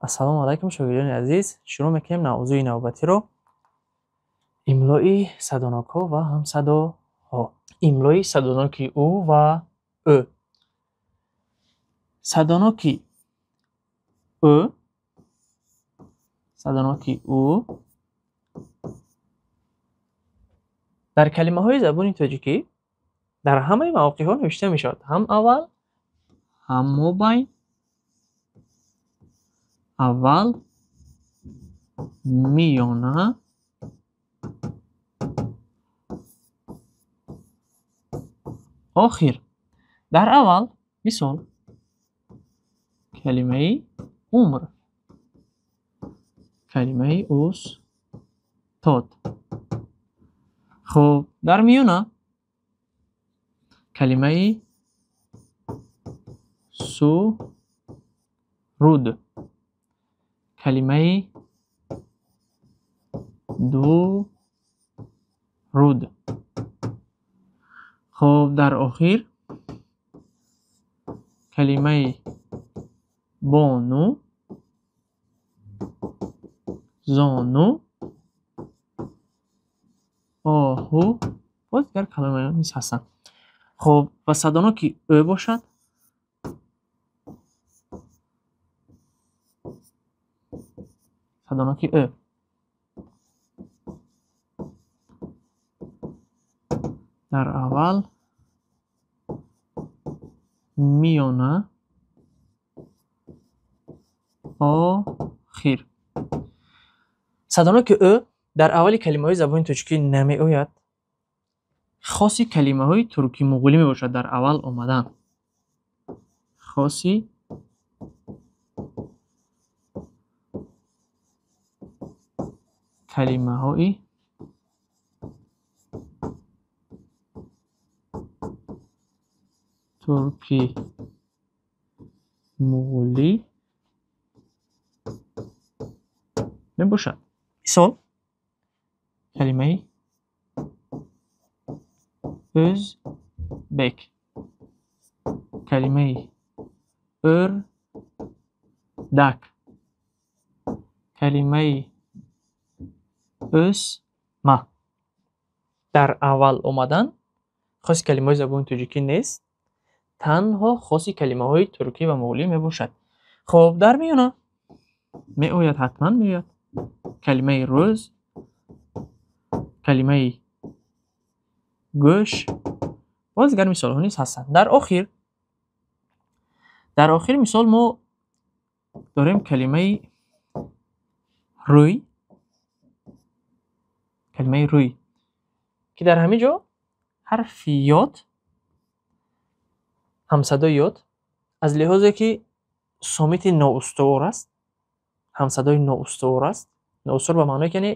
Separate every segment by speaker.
Speaker 1: Ассалому алайкум, шогирдони азиз. Шурӯъ мекунем мавзӯи навбатиро: имлои садонокҳо ва ҳамсадоҳо. Имлои садоноки у ва ӯ. Садоноки ӯ, садоноки у дар калимаҳои забони тоҷикӣ дар ҳама мавқеъҳо навишта мешавад. Ҳам аввал, ҳам мобайн, аввал, миёна, охир. Дар аввал мисол калимаи умр, калимаи устод. Хуб, дар миёна калимаи суруд, калимаи дуруд. Хуб, дар охир калимаи бону, зону, оҳу, боз дигар калимаҳо низ ҳастанд. Хуб, ва садоноки ӯ бошад садоноки ӯ дар аввал, миёна, охир. Садоноки ӯ дар аввали калимаҳои забони тоҷикӣ намеояд. Хоси калимаҳои туркӣ-муғулӣ мебошад дар аввал омадан. Хоси калимаҳои туркӣ-муғулӣ мебошад. Мисол калимаи ӯзбек, калимаи ӯрдак, калимаи ӯсма. Дар аввал омадан хоси калимаҳои забони тоҷикӣ нест, танҳо хоси калимаҳои туркӣ ва муғулӣ мебошад. Хуб, дар миёна меояд, ҳатман меояд калимаи рӯз, калимаи гӯш, боз дигар мисолҳо низ ҳастанд. Дар охир мисол мо дорем калимаи рӯй, калимаи рӯй, ки дар ҳамин ҷо ҳарфи ёд, ҳамсадои ёд, аз лиҳозе ки сомити ноустувор аст, ҳамсадои ноустувор аст, ноустувор ба маънои яъне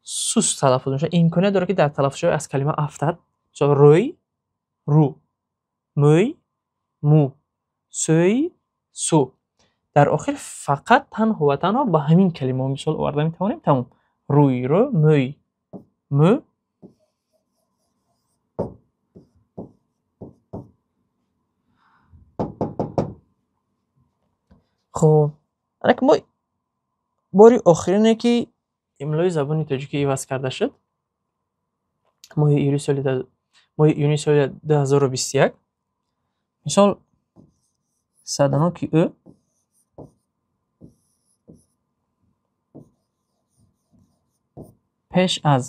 Speaker 1: суст талаффуз мешавад, имконият дорад ки дар талаффуз аз калима афтад. Мисол рӯй, рӯ, мӯй, мӯ, сӯй, сӯ. Дар охир фақат танҳо ва танҳо ба ҳамин калимаҳо мисол оварда метавонем. Тамом. Рӯй, рӯ, мӯй, мӯ, Хуб, ана ки мо бори охирине ки имлои забони тоҷикӣ иваз карда шуд, моҳи июни соли 2021, мисол садоноки ӯ пеш аз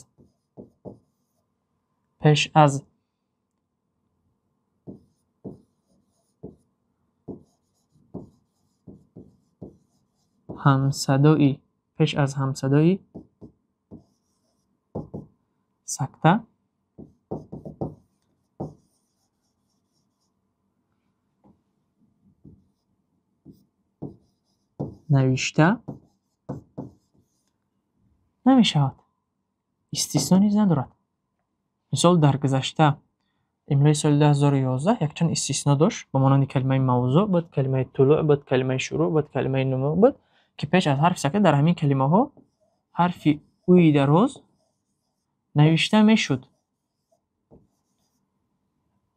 Speaker 1: ҳамсадои, пеш аз ҳамсадои сакта навишта намешавад. Истисно низ надорад. Мисол дар гузашта имлои соли 2011 якчанд истисно дошт, ба монанди калимаи мавзӯъ буд, калимаи тулӯъ буд, калимаи шурӯъ буд, калимаи нумӯ буд, ки пеш аз ҳарфи сакта дар ҳамин калимаҳо ҳарфи уи дароз навишта мешуд.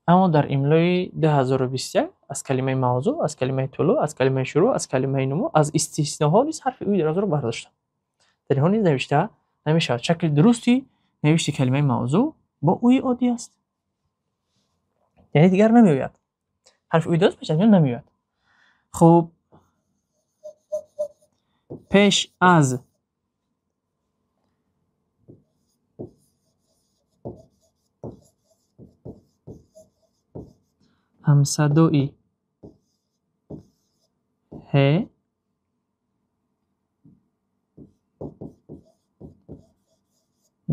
Speaker 1: Аммо дар имлои 2021 аз калимаи мавзӯъ, аз калимаи тулӯъ, аз калимаи шурӯъ, аз калимаи намо, аз истисноҳо низ ҳарфи уи дарозро бардоштам. Дар инҳо низ навишта намешавад. Шакли дурусти навишти калимаи мавзӯъ бо уи оддӣ аст. Яъне дигар намеояд. Ҳарфи уи дароз пеш аз миён намеояд. Хуб, пеш аз ҳамсадои ҳ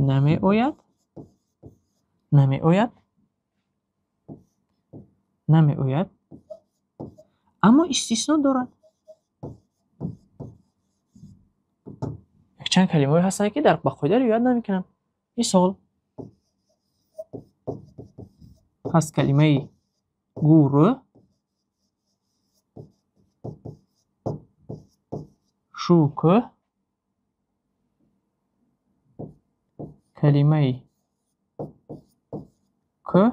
Speaker 1: намеояд, намеояд, намеояд, аммо истисно дорад. Якчанд калимаҳое ҳастанд, ки дар қоида риоят намекунанд. Мисол ҳаст калимаи гурӯҳ, шукӯҳ, калимаи кӯҳ,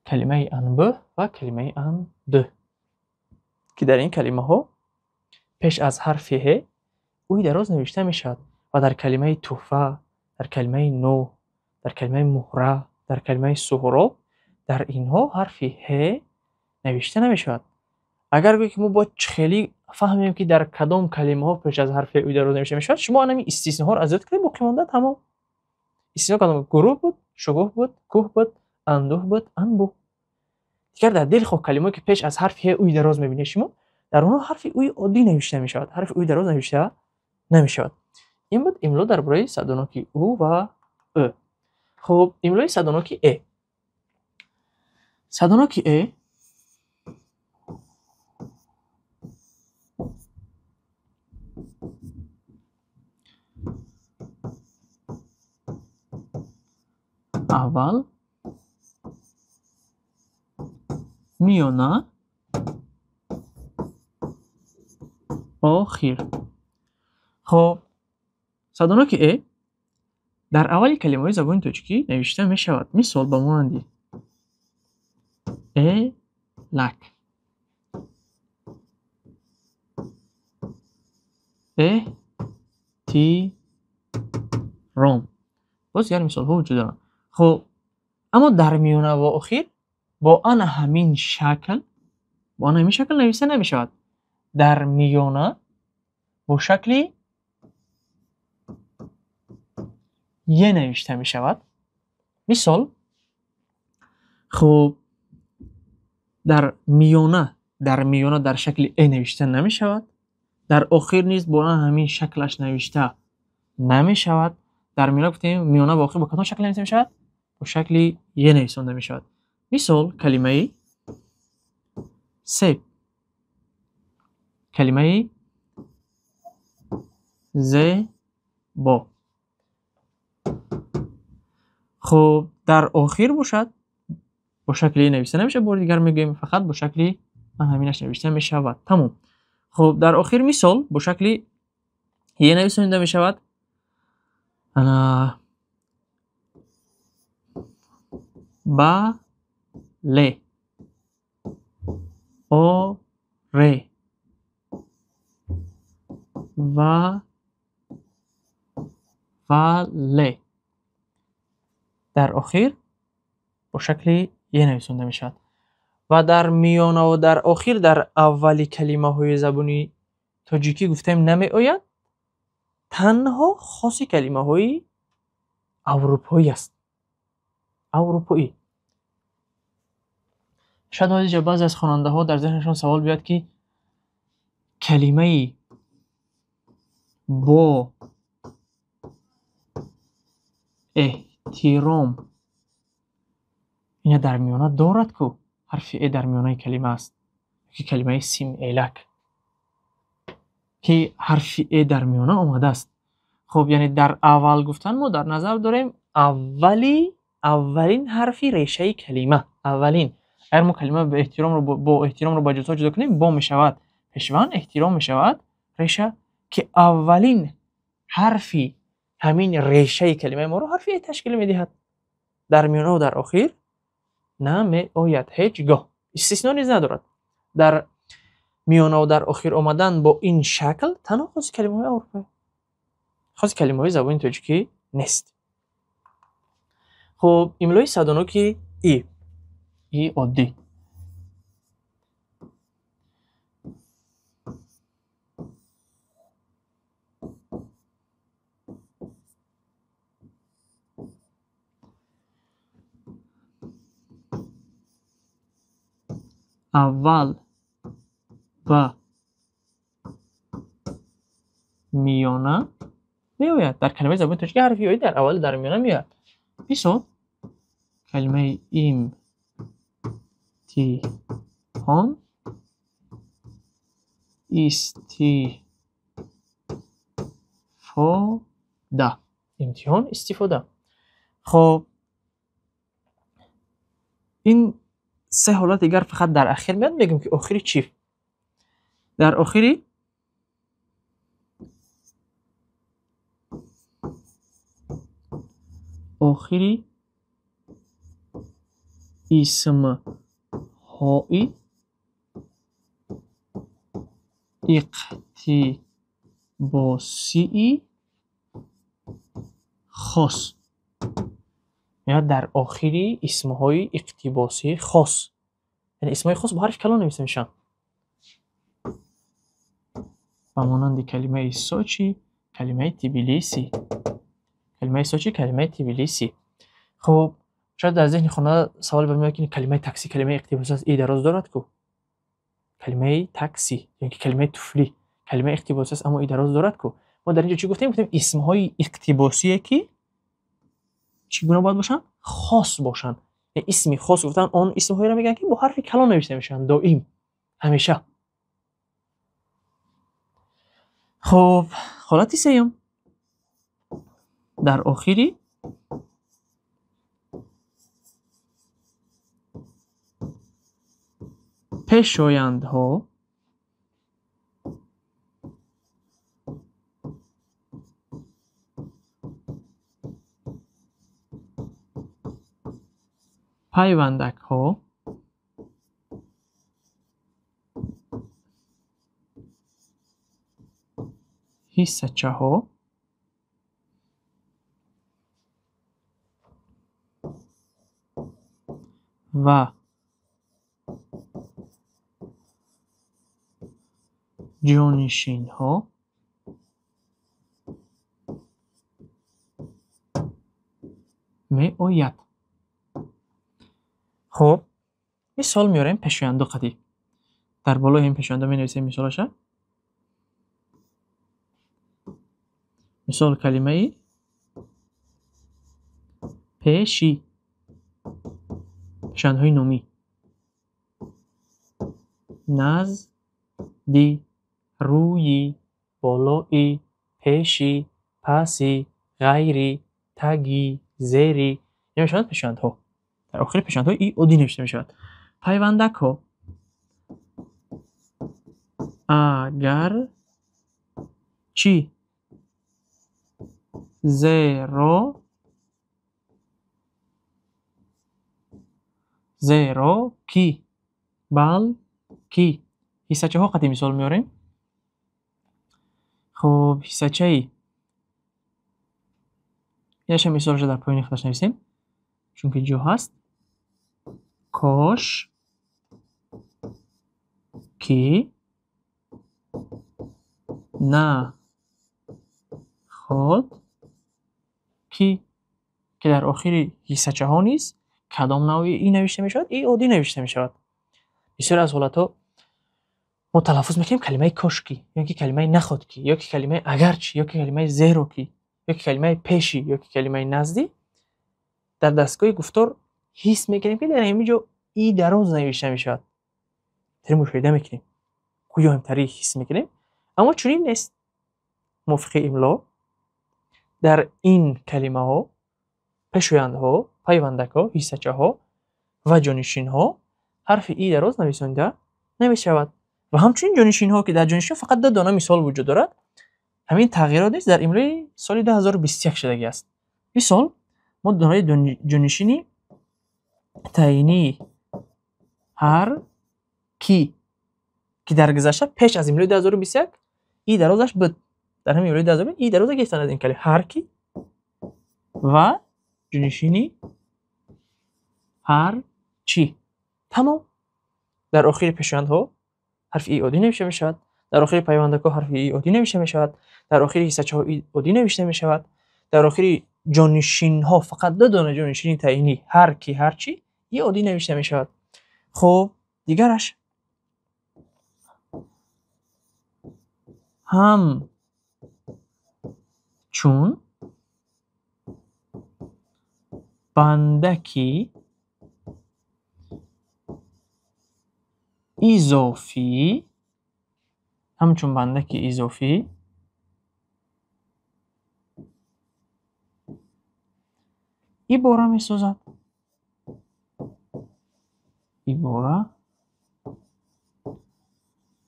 Speaker 1: калимаи анбӯҳ ва калимаи андӯҳ, ки дар ин калимаҳо пеш аз ҳарфи ҳ уи дароз навишта мешавад ва дар калимаи туҳфа, дар калимаи нӯҳ, дар калимаи муҳра, дар калимаи суҳроб, дар инҳо ҳарфи ҳ навишта намешавад. Агар гӯед, ки мо бояд хеле фаҳмем, ки дар кадом калимаҳо пеш аз ҳарфи уи дароз навишта мешавад, шумо ҳамин истисноҳоро аз ёд кунед, боқӣ монда тамом. Истисно кадом? Гурӯҳ буд, шукӯҳ буд, кӯҳ буд, андӯҳ буд, анбӯҳ. Дигар дар дилхоҳ калимаҳое, ки пеш аз ҳарфи ҳ уи дароз мебинед шумо, дар онҳо ҳарфи уи оддӣ навишта мешавад, ҳарфи уи дароз навишта намешавад. Ин буд имло дар бораи садоноки у ва ӯ. Хуб, имлои садоноки э. Садоноки э аввал, миёна, охир. Хуб, садоноки э дар аввали калимаҳои забони тоҷикӣ навишта мешавад. Мисол ба монанди элак, эҳтиром. Боз дигар мисолҳо вуҷуд доранд. Хуб, аммо дар миёна ва охир бо ана ҳамин шакл, бо ана ҳамин шакл навишта намешавад. Дар миёна бо шакли е навишта мешавад. Мисол, хуб, дар миёна дар шакли э навишта намешавад. Дар охир низ бо ҳамин шаклаш навишта намешавад. Дар миёна гуфтем, миёна ва охир бо кадом шакл навишта мешавад? Бо шакли е нависонда мешавад. Мисол, калимаи себ, калимаи зебо. Хуб, дар охир бошад бо шакли е навишта намешавад, бори дигар мегӯем, фақат бо шакли ҳаминаш навишта мешавад. Тамом. Хуб, дар охир мисол бо шакли е нависонда мешавад. Бале, оре, ва, вале. Дар охир бо шакли е нависонда мешавад. Ва дар миёна ва дар охир дар аввали калимаҳои забони тоҷикӣ гуфтем намеояд, танҳо хоси калимаҳои аврупоӣ аст. Аврупоӣ. Шояд ҳозир баъзе аз хонандаҳо дар зеҳнашон савол биёяд, ки калимаи бо эҳтиром ина дар миёна дорад ку ҳарфи э дар миёнаи калима аст, ки калимаи сим элак ки ҳарфи э дар миёна омадааст. Хуб, яъне дар аввал гуфтан мо дар назар дорем аввалин ҳарфи решаи калима, аввалин. Агар мо калима бо эҳтиромро ба ҷузъҳо ҷудо кунем, бо мешавад пешванд, эҳтиром мешавад реша, ки аввалин ҳарфи ҳамин решаи калимаи моро ҳарфи э ташкил медиҳад. Дар миёна ва дар охир Намеояд ҳеҷгоҳ. Истисно низ надорад. Дар миёна ва дар охир омадан бо ин шакл танҳо хоси калимаҳои аврупоӣ, хоси калимаҳои забони тоҷикӣ нест. Хуб, имлои садоноки и, и оддӣ. Аввал ва миёна меояд. Дар калимаи забони тоҷикӣ ҳарфи ё дар аввал дар миёна меояд. Мисол калимаи имтиҳон, истифода. Имтиҳон, истифода. Хуб, ин се ҳолат дигар фақат дар охир меояд. Мегӯем ки охири чӣ? Дар охири исмҳои иқтибосии хос меояд. Дар охири исмҳои иқтибосии хос, яъне исмҳои хос бо ҳарфи калон навишта мешаванд, ба монанди калимаи Сочи, калимаи Тбилиси. Калимаи Сочи, калимаи Тбилиси. Хуб, шояд дар зеҳни хонанда савол ба меояд, ки калимаи такси калимаи иқтибосӣ аст, и дароз дорад ку? Калимаи такси ё ки калимаи туфлӣ калимаи иқтибосӣ аст, аммо и дароз дорад ку? Мо дар инҷо чӣ гуфтем? Гуфтем исмҳои иқтибосие ки чӣ гуна бояд бошанд? Хос бошанд. Яъне исми хос гуфтан он исмҳоеро мегӯянд, ки бо ҳарфи калон навишта мешаванд доим, ҳамеша. Хуб, ҳолати сеюм дар охири пешояндҳо пайвандакҳо ҳиссачаҳо ва ҷонишинҳо меояд. Хуб, мисол меорем пешоянду қадӣ. Дар болои ин пешоянду менависем мисолаша. Мисол калимаи пеши, пешояндҳои номӣ, назди, рӯи, болои, пеши, паси, ғайри, таги, зери. Ин мешаванд пешояндҳо. Дар охири пешояндҳо и оддӣ навишта мешавад. Пайвандакҳо агар чӣ, зеро, зеро ки, балки. Ҳиссачаҳо қадим мисол меорем. Хуб, ҳиссачаи инаша мисолша дар поёни худаш нависем, чунки ҷо ҳаст. Кош ки, на ход ки, ки дар охири ҳиссачаҳо низ кадом навъи и навишта мешавад? И оддӣ навишта мешавад. Бисёр аз ҳолатҳо мо талаффуз мекунем калимаи кошки, ё ки калимаи находки, ё ки калимаи агарчи, ё ки калимаи зеро ки, ё ки калимаи пеши, ё ки калимаи назди. Дар дастгоҳи гуфтор ҳис мекунем, ки дар ҳамин ҷо и дароз навишта мешавад. Тари мушоҳида мекунем, гӯё ҳамтари ҳис мекунем, аммо чунин нест. Мувофиқи имло дар ин калимаҳо пешояндҳо, пайвандакҳо, ҳиссачаҳо ва ҷонишинҳо ҳарфи и дароз нависонида намешавад. Ва ҳамчунин ҷонишинҳо, ки дар ҷонишинҳо фақат ду дона мисол вуҷуд дорад, ҳамин тағйирот низ дар имлои соли 2021 шудагӣ аст. Мисол, мо донаи ҷонишини таъинии ҳар ки, ки дар гузашта пеш аз имлои 2021 и дарозаш буд. Дар ҳамин имлои 2021 и дароза гирифтанд аз ин калима ҳар ки ва ҷонишини ҳар чӣ. Тамом. Дар охири пешвандҳо ҳарфи и оддӣ навишта мешавад. Дар охири пайвандакҳо ҳарфи и оддӣ навишта мешавад. Дар охири ҳиссачаҳо и оддӣ навишта мешавад. Дар охири ҷонишинҳо фақат ду дона ҷонишини таъинӣ ҳар ки, ҳар чӣ и оддӣ навишта мешавад. Хуб, дигараш ҳам чун бандаки изофӣ, ҳамчун бандаки изофӣ ибора месозад. Ибора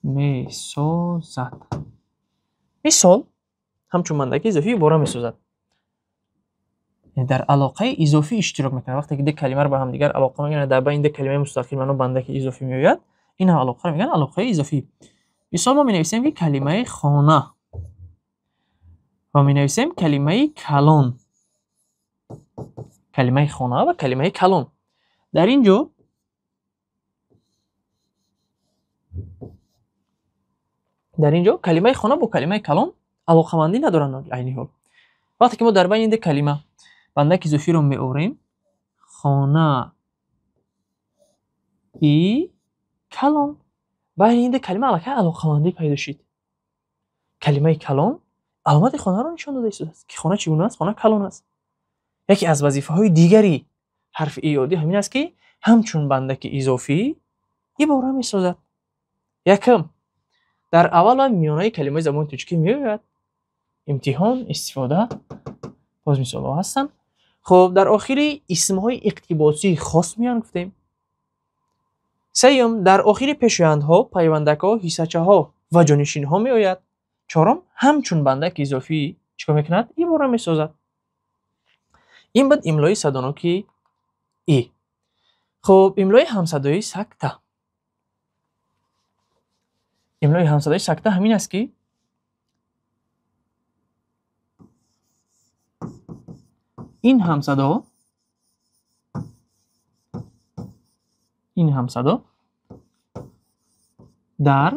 Speaker 1: месозад. Мисол, ҳамчун бандаки изофӣ ибора месозад. Дар алоқаи изофӣ иштирок мекунад. Вақте ки ду калимаро ба ҳамдигар алоқа мегӯянд, дар байни ду калимаи мустақил маъно бандаки изофӣ меояд, ин алоқаро мегӯянд алоқаи изофӣ. Мисол, мо менависем ки калимаи хона ва менависем калимаи калон. Калимаи хона ва калимаи калон. Дар ин ҷо калимаи хона бо калимаи калон алоқамандӣ надоранд айни ҳол. Вақте ки мо дар байни ду калима бандаки изофиро меорем, хона и калон, байни ин ду калима аллакай алоқамандӣ пайдо шуд. Калимаи калон аломати хонаро нишон дода истодааст, ки хона чӣ гуна аст? Хона калон аст. Яке аз вазифаҳои дигари ҳарфи и оддӣ ҳамин аст, ки ҳамчун бандаки изофӣ ибора месозад. Якум, дар аввал ва миёнаи калимаи забони тоҷикӣ меояд. Имтиҳон, истифода, боз мисолҳо ҳастанд. Хуб, дар охири исмҳои иқтибосии хос меоянд, гуфтем. Сеюм, дар охири пешвандҳо, пайвандакҳо, ҳиссачаҳо ва ҷонишинҳо меояд. Чорум, ҳамчун бандаки изофӣ чӣ кор мекунад? Ибора месозад. Ин буд имлои садоноки и. Хуб, имлои ҳамсадои сакта. Имлои ҳамсадои сакта ҳамин аст, ки ин ҳамсадо дар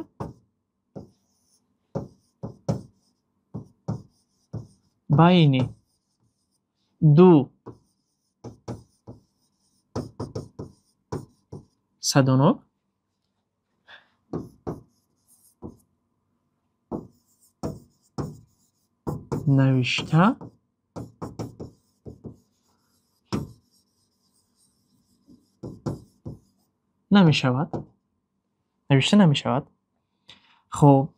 Speaker 1: байни ду садонок навишта намешавад. Навишта намешавад. Хуб,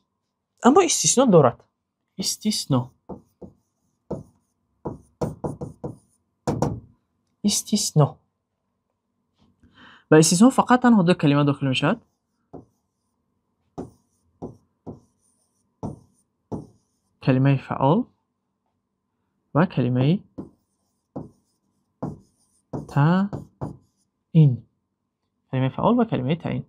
Speaker 1: аммо истисно дорад. Истисно. Истисно. Ба истисно фақат танҳо ду калима дохил мешавад. Калимаи фаъол ва калимаи таъин. Калимаи фаъол ва калимаи таъин.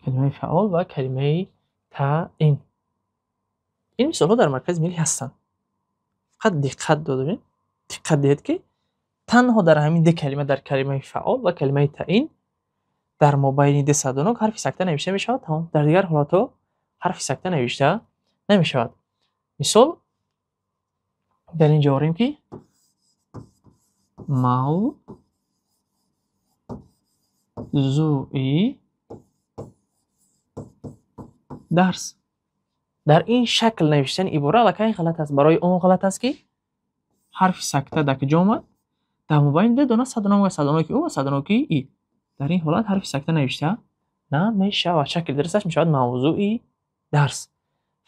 Speaker 1: Калимаи фаъол ва калимаи таъин. Ин мисолҳо дар маркази миллӣ ҳастанд. Фақат диққат додед, диққат диҳед, ки танҳо дар ҳамин ду калима, дар калимаи фаъол ва калимаи таъин, дар мобайни ду садонок ҳарфи сакта навишта мешавад, тамом. Дар дигар ҳолатҳо ҳарфи сакта навишта намешавад. Мисол, дар ин ҷо орем, ки мавзӯи дарс. Дар ин шакл навиштани ибора аллакай ғалат аст. Барои он ғалат аст, ки ҳарфи сакта дар куҷо омад? Дар мобайни ду дона садонок ва садоноки ӯ ва садоноки и. Дар ин ҳолат ҳарфи сакта навишта намешавад. Шакли дурусташ мешавад мавзӯи дарс.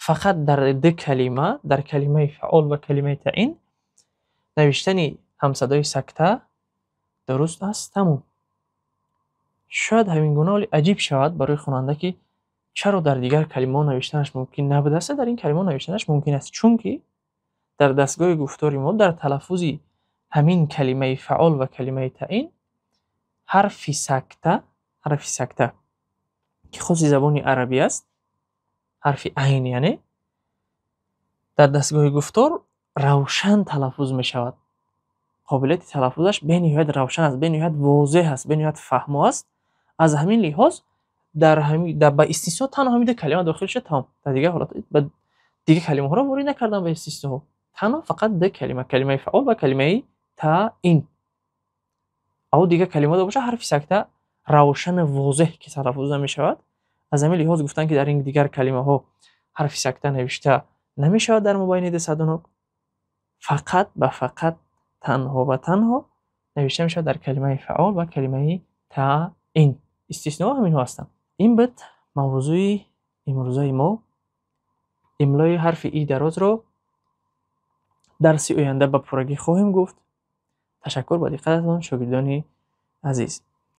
Speaker 1: Фақат дар ду калима, дар калимаи фаъол ва калимаи таъин, навиштани ҳамсадои сакта дуруст аст, тамом. Шояд ҳамин гуна ҳоли аҷиб шавад барои хонанда, ки Чаро дар дигар калимаҳо навиштанаш мумкин набудааст, дар ин калимаҳо навиштанаш мумкин аст? Чунки дар дастгоҳи гуфтори мо дар талаффузи ҳамин калимаи фаъол ва калимаи таъин ҳарфи сакта, ҳарфи сакта, ки хоси забони арабӣ аст, ҳарфи айн, яъне дар дастгоҳи гуфтор равшан талаффуз мешавад. Қобилияти талаффузаш бениҳоят равшан аст, бениҳоят возеҳ аст, бениҳоят фаҳмо аст. Аз ҳамин лиҳоз дар ҳамин дар ба истисно танҳо ҳамин ду калима дохил шуд, тамом. Дар дигар ҳолат ба дигар калимаҳоро ворид накардам ба истисноҳо. Танҳо фақат ду калима, калимаи фаъол ва калимаи таъин. Ав дигар калимаҳо бошад, ҳарфи сакта равшан ва возеҳ ки талаффуз намешавад. Аз ҳамин лиҳоз гуфтанд, ки дар ин дигар калимаҳо ҳарфи сакта навишта намешавад дар мобайни ду садонок. Фақат ба фақат, танҳо ба танҳо навишта мешавад дар калимаи фаъол ва калимаи таъин. Истисноҳо ҳаминҳо ҳастанд. Ин буд мавзӯи имрӯзаи мо. Имлои ҳарфи и дарозро дарси оянда ба пуррагӣ хоҳем гуфт. Ташаккур ба диққататон, шогирдони азиз.